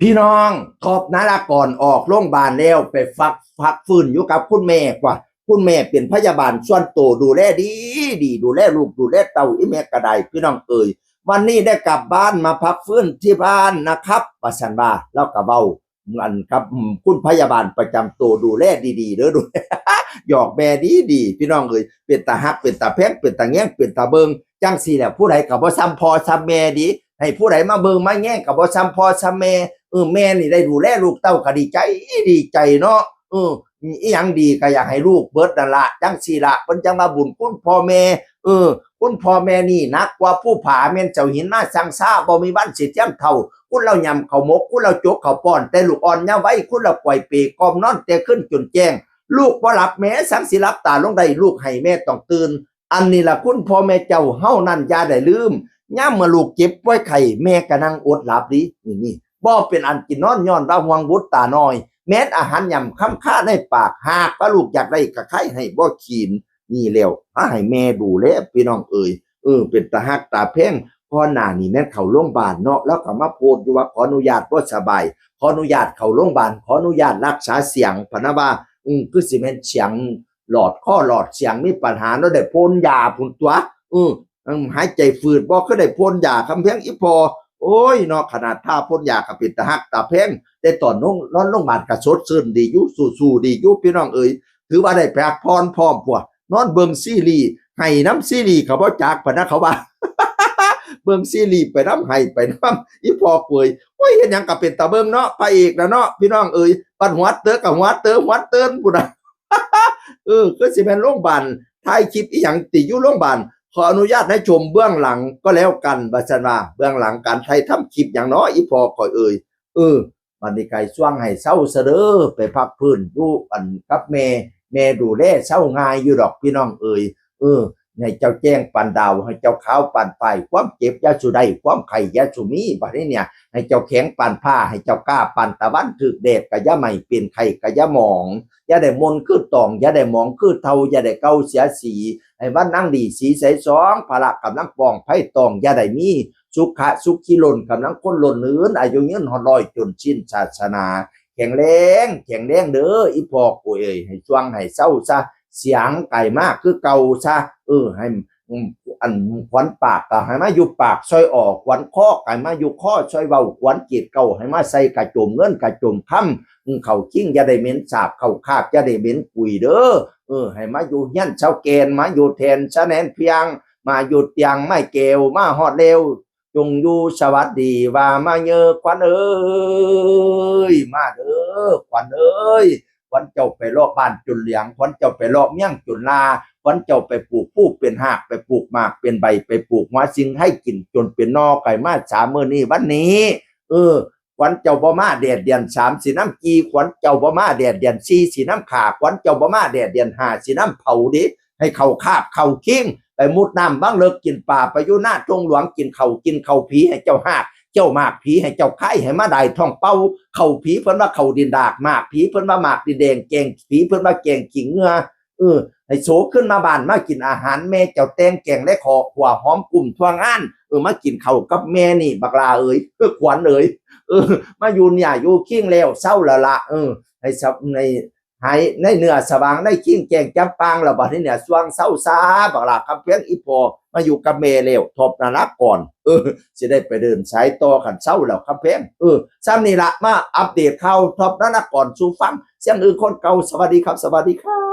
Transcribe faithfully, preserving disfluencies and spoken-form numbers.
พี่น้อง ท็อปนารากรออกโรงพยาบาลแล้ว ไปพัก พักฟื้นอยู่กับคุณแม่กว่า คุณแม่เป็นพยาบาลส่วนตัว ดูแลดีดี ดูแลลูกดูแลเต้า อีแม่ก็ได้ พี่น้องเอ๋ย วันนี้ได้กลับบ้านมาพักฟื้นที่บ้านนะครับ ว่าซั่นว่า แล้วก็เว้าอันกับ อืม คุณพยาบาลประจำตัว ดูแลดีๆ เด้อ ดู หยอกแม่ดีดี พี่น้องเอ๋ย เป็นตาฮัก เป็นตาแพง เป็นตาแยง เป็นตาเบิ่ง จังซี่แหละ ผู้ใดก็บ่ส่ำพ่อส่ำแม่ดี ให้ผู้ใดมาเบิ่งมาแยงก็บ่ส่ำพ่อส่ำแม่ เออ แม่นี่ได้ดูแลลูกเต้าก็ดีใจ ดีใจเนาะ เออ อีหยังดีก็อยากให้ลูกเบิดนั่นละ จังซี่ละ เพิ่นจังว่าบุญคุณพ่อแม่ เออ คุณพ่อแม่นี่หนักกว่าภูผา แม่นเจ้าหินมาสั่งซา บ่มีวันสิเทียมเท่า คุณลาวย่ำข้าวหมก คุณลาวจกข้าวป้อนแต่ลูกอ่อนยามวัย คุณลาวป่อยเปกล่อมนอนแต่คืนจนแจ้ง ลูกบ่หลับแม่สังสิหลับตาลงได้ ลูกไห้แม่ต้องตื่น อันนี้ล่ะคุณพ่อแม่เจ้าเฮานั้นอย่าได้ลืม ยามเมื่อลูกเจ็บป่วยไข้ แม่ก็นั่งอดหลับดิ นี่ นี่ บ่เป็นอันกินนอน ย้อนว่าห่วงบุตรตาน้อย แม้นอาหารย่ำค่ำค่าในปาก หากว่าลูกอยากได้ก็ไข่ให้บ่ขีน นี่แล้ว มาให้แม่ดูแล พี่น้องเอ๋ย เออ เป็นตาฮักตาแพง ก่อนหน้านี้แม่นเข้าโรงพยาบาลเนาะ แล้วก็มาโพสต์อยู่ว่าขออนุญาตบ่สบาย ขออนุญาตเข้าโรงพยาบาล ขออนุญาตรักษาเสียง พะนะว่า อืม คือสิแม่นเสียงหลอดคอหลอดเสียงมีปัญหาเนาะ ได้พ่นยาพุ้นตั๊ว เออ อืม หายใจฝืดบ่ คือได้พ่นยา คำแพง อีพ่อ โอ้ยเนาะ ขนาดท่าพ่นยาก็เป็นตาฮักตาแพง แต่ตอนนอน นอนโรงพยาบาลก็สดชื่นดีอยู่ สู้ๆ ดีอยู่ พี่น้องเอ๋ย ถือว่าได้พักผ่อนพร้อมพวก นอนเบิ่งซีรีส์ ไห้นำซีรีส์เขาบ่จัก พะนะเขาว่า เบิ่งซีรีส์ไปนำ ไห้ไปนำ อีพ่อเอ๋ย โอ้ย เฮ็ดหยังก็เป็นตาเบิ่งเนาะ พระเอกน่ะเนาะ พี่น้องเอ๋ย บัดหัวเติกก็หัวเติก หัวเตินพุ้นน่ะ เออ คือสิแม่นโรงพยาบาล ถ่ายคลิปอีหยังติอยู่โรงพยาบาล ขออนุญาตให้ชมเบื้องหลังก็แล้วกัน ว่าซั่นว่า เบื้องหลังการถ่ายทำคลิปหยังเนาะ อีพ่อข่อยเอ๋ย เออ บัดนี้ก็ให้ส่วงให้เซาซะเด้อ ไปพักฟื้นอยู่อันกับแม่ แม่ดูแลเซาง่ายอยู่ดอก พี่น้องเอ๋ย เออ ให้เจ้าแจ้งปานดาว ให้เจ้าขาวปานฝ้าย ความเจ็บอย่าสู่ได้ ความไข้อย่าสู่มี บัดนี้เนี่ย ให้เจ้าแข็งปานผ้า ให้เจ้ากล้าปานตะวัน ถืกแดดก็อย่าไหม้ เป็นไข้ก็อย่าหมอง อย่าได้มนคือตอง อย่าได้หมองคือเฒ่า อย่าได้เก่าเสียสี ให้วันนั่งดีสีใสสอง พละกำลังป้องไผ่ตอง อย่าได้มีสุขะสุขีล้น กำลังคนล้นหืน อายุยืนฮอดร้อย จนสิ้นศาสนา แข็งแรง แข็งแรงเด้อ อีพ่อกูเอ้ย ให้ส่วงให้เซาซะ เสียงไก่มากคือเก่าซะ เออ ให้ อืม อันขวัญปากก็ให้มาอยู่ปากซอยออก ขวัญคอก็ให้มาอยู่คอซอยเว้า ขวัญเกศเก้าให้มาใส่กระโจมเงินกระโจมคำ อืม เข้าคิงอย่าได้เหม็นสาบ เข้าคาบอย่าได้เหม็นกุยเด้อ เออ ให้มาอยู่เฮียนเซาแก่น มาอยู่แทนสะแหนนเพียง มาอยู่เตียงไม้แก้ว มาฮอดแล้ว จงอยู่สวัสดีว่ามาเยอขวัญเอ้ย มาเด้อขวัญเอ้ย ขวัญเจ้าไปเลาะบ้านจนเหลียง ขวัญเจ้าไปเลาะเมียงจนลา ขวัญเจ้าไปปลูกภูเป็นฮาก ไปปลูกหมากเป็นใบ ไปปลูกหัวสิงให้กินจนเป็นหน่อ ไก่มาสามมื้อนี้วันนี้ เออ ขวัญเจ้าบ่มาแดดเดือนสามสินำกี่ ขวัญเจ้าบ่มาแดดเดือนสี่สินำฆ่า ขวัญเจ้าบ่มาแดดเดือนห้าสินำเผาเด้ ให้เข้าคาบเข้าคิง ไปมุดน้ำบังเลิก กินปลาไปอยู่หน้าทงหลวง กินข้าวกินข้าวผีให้เจ้าฮาก เจ้าหมากผีให้เจ้าคาย ให้มาได้ท้องเป่า ข้าวผีเพิ่นว่าข้าวดินดาก หมากผีเพิ่นว่าหมากดินแดง แกงผีเพิ่นว่าแกงขี้เหงื่อ เออ ให้โสขึ้นมาบ้านมากินอาหารแม่เจ้าแต่งแกงและขอขัวหอมกุ้มทั่วงาน เออ มากินข้าวกับแม่นี่บักหล่าเอ๋ย เออ ขวัญเอ๋ย เออ มาอยู่เนี่ยอยู่คิงแล้วเซาแล้วละ เออ ให้สบ- ให้ หายในเนื้อสว่างในคิงแจ้งจับปางแล้ว บัดนี้เนี่ยส่วงเซาซา บักหล่าคำแพง อีพ่อมาอยู่กับแม่แล้ว ทบนารักก่อน เออ สิได้ไปเดินสายต่อคันเซาแล้วคำแพง เออ ซ้ำนี่ละมาอัปเดตข่าวทบนารักก่อนสู่ฟัง เสียงอื่นคนเก่า สวัสดีครับ สวัสดีครับ